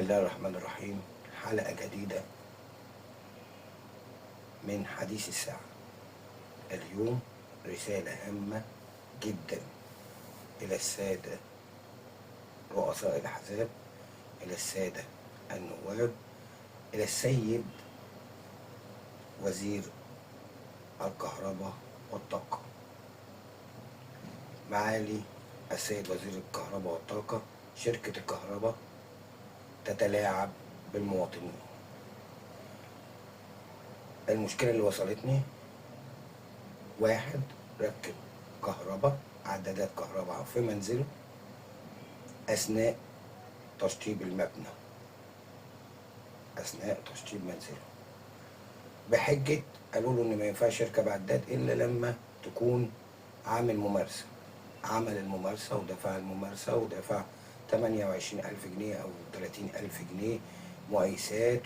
الله الرحمن الرحيم. حلقة جديدة من حديث الساعة. اليوم رسالة هامة جدا إلى السادة رؤساء الأحزاب، إلى السادة النواب، إلى السيد وزير الكهرباء والطاقة. معالي السيد وزير الكهرباء والطاقة، شركة الكهرباء تتلاعب بالمواطنين. المشكلة اللي وصلتني، واحد ركب كهرباء، عدادات كهرباء في منزله أثناء تشطيب المبنى، أثناء تشطيب منزله، بحجة قالوا له إن ما ينفعش يركب عداد إلا لما تكون عامل ممارسة. عمل الممارسة ودفع الممارسة ودفع 28,000 جنيه أو 30,000 جنيه مقايسات،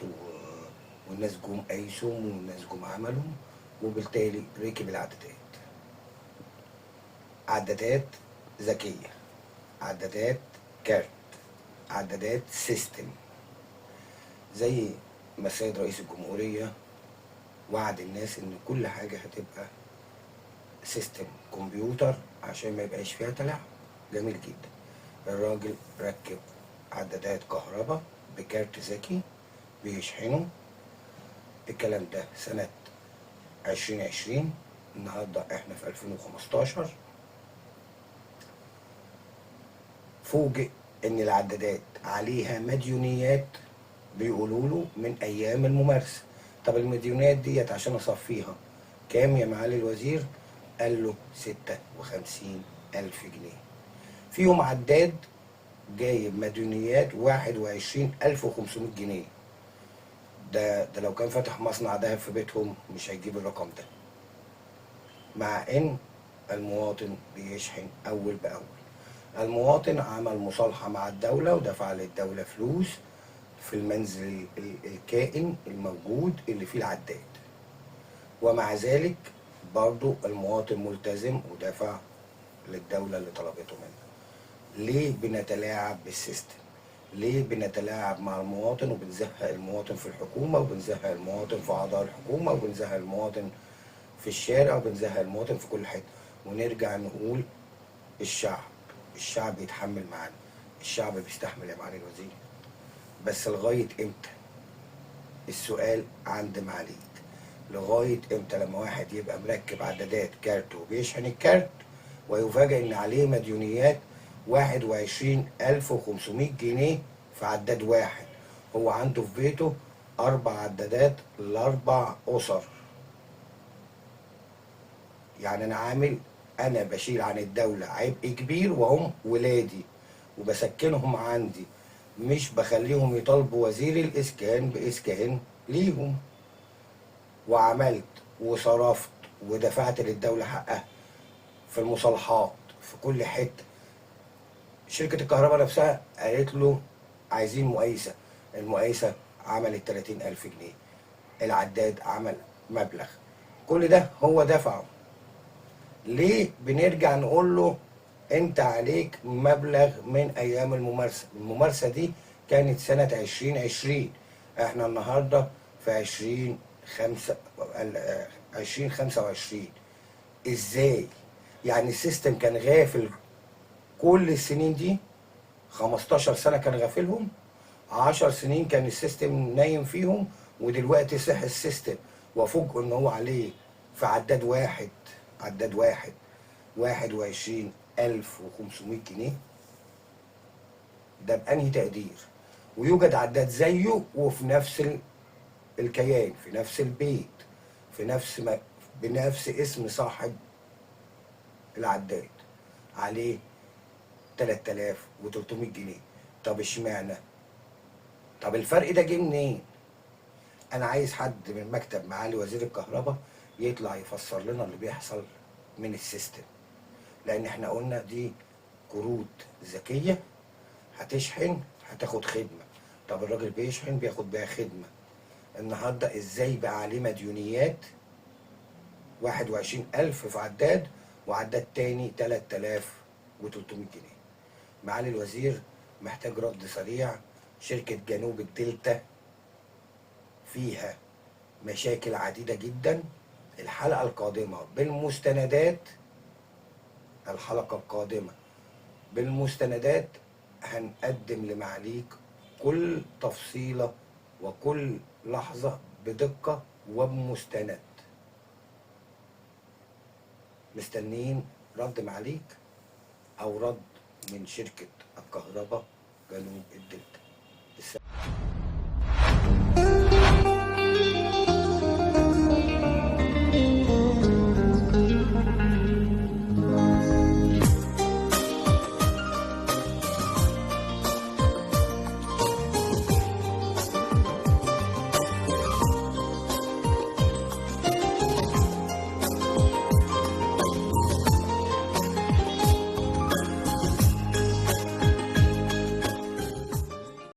والناس جم قايسوا والناس جم عملوا، وبالتالي ركب العدادات. عدادات ذكية، عدادات كارت، عدادات system، زي ما السيد رئيس الجمهورية وعد الناس إن كل حاجة هتبقى system كمبيوتر عشان ما يبقاش فيها تلاعب. جميل جدا. الراجل ركب عدادات كهرباء بكارت ذكي بيشحنه. الكلام ده سنة 2020، النهاردة احنا في 2015. فوجئ ان العدادات عليها مديونيات، بيقولوا له من ايام الممارسة. طب المديونيات ديت عشان اصفيها كام يا معالي الوزير؟ قال له 56,000 جنيه. فيهم عداد جايب مديونيات 21,500 جنيه. ده لو كان فاتح مصنع دهب في بيتهم مش هيجيب الرقم ده، مع ان المواطن بيشحن اول باول. المواطن عمل مصالحة مع الدولة ودفع للدولة فلوس في المنزل الكائن الموجود اللي فيه العداد، ومع ذلك برضو المواطن ملتزم ودفع للدولة اللي طلبته منه. ليه بنتلاعب بال system؟ ليه بنتلاعب مع المواطن وبنزهق المواطن في الحكومة، وبنزهق المواطن في أعضاء الحكومة، وبنزهق المواطن في الشارع، وبنزهق المواطن في كل حتة؟ ونرجع نقول الشعب، الشعب يتحمل معانا، الشعب بيستحمل يا معالي الوزير، بس لغاية امتى؟ السؤال عند معاليك، لغاية امتى لما واحد يبقى مركب عدادات كارت وبيشحن الكارت ويفاجئ ان عليه مديونيات 21,500 جنيه في عداد واحد؟ هو عنده في بيته 4 عدادات ل4 أسر. يعني أنا بشيل عن الدولة عبء كبير وهم ولادي وبسكنهم عندي، مش بخليهم يطالبوا وزير الإسكان بإسكان ليهم. وعملت وصرفت ودفعت للدولة حقها في المصالحات في كل حتة. شركة الكهرباء نفسها قالت له عايزين مقايسة، المقايسة عملت 30,000 جنيه، العداد عمل مبلغ، كل ده هو دفعه. ليه بنرجع نقول له انت عليك مبلغ من ايام الممارسة؟ الممارسة دي كانت سنة 2020، احنا النهاردة في 2025. ازاي؟ يعني ال system كان غافل كل السنين دي؟ 15 سنة كان غافلهم، 10 سنين كان ال system نايم فيهم، ودلوقتي صح ال system وفوجئوا ان هو عليه في عداد واحد، عداد واحد 21,500 جنيه. ده بأنهي تقدير؟ ويوجد عداد زيه وفي نفس الكيان، في نفس البيت، في نفس ما بنفس اسم صاحب العداد، عليه 3,300 جنيه. طب اشمعنى؟ طب الفرق ده جه منين؟ انا عايز حد من مكتب معالي وزير الكهرباء يطلع يفسر لنا اللي بيحصل من ال system، لان احنا قلنا دي كروت ذكية هتشحن هتاخد خدمة. طب الراجل بيشحن بياخد بيها خدمة، النهاردة ازاي بقى عليه مديونيات 21,000 في عداد وعداد تاني 3,300 جنيه؟ معالي الوزير محتاج رد سريع شركة جنوب الدلتا فيها مشاكل عديدة جدا. الحلقة القادمة بالمستندات، الحلقة القادمة بالمستندات هنقدم لمعاليك كل تفصيلة وكل لحظة بدقة وبمستند. مستنيين رد معاليك أو رد من شركة الكهرباء جنوب الدلتا.